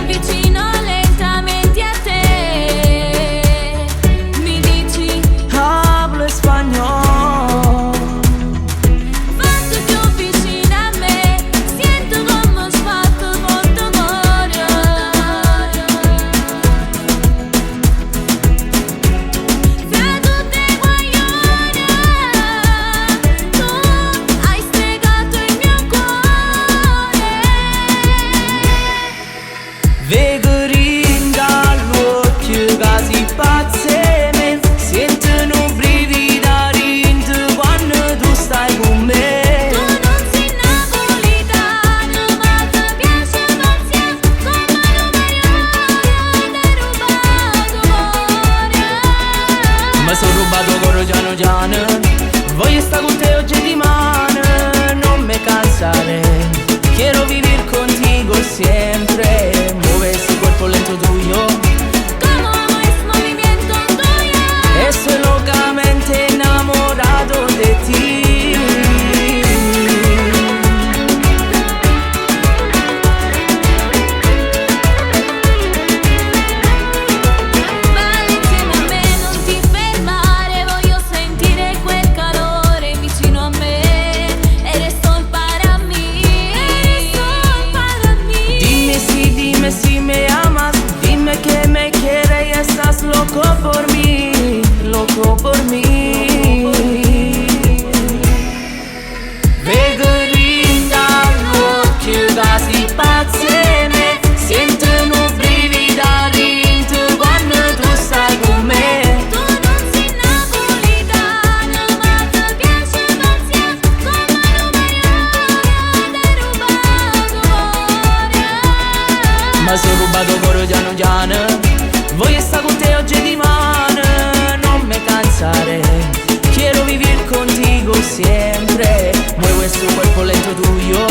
avvicino lentamente a te, mi dici Hablo español. Fatte cchiù vicino a me, siente comme sbatte forte 'o core. Fra tutt' 'e guaglione, tu hai stregato il mio cuore. Veco dint' all'uocchie ca si pazza 'e me. Sient nu brivido 'a dint quanno tu stai cu me. Tu nun si napulitano, ma te piace pazzià comme a nu mariuolo, t'he rubato 'o core. Me so rubato 'o core chiano chiano. Voglio sta con te oggi e dimane. Non me cansaré. Quiero vivir contigo siempre. Muove ese cuerpo lento tuyo. Como amo ese movimiento tuyo. Estoy locamente enamorado de ti. Balla insieme a me, non ti fermare, voglio sentire quel calore vicino a me. Eres sol para mí, eres sol para mí. Dime si, dime si me amas. Dime que me quieres y estás loco por mí, loco por mí. Veco dint' all'uocchie ca si pazza 'e me. Sient nu brivido 'a dint quanno tu stai cu me. Tu nun si napulitano, ma te piace pazzià comme a nu mariuolo, t'he rubato 'o core. Me so rubato 'o core chiano chiano. Voglio sta con te oggi e dimane. Non me cansaré. Quiero vivir contigo siempre. Muevo ese cuerpo lento tuyo.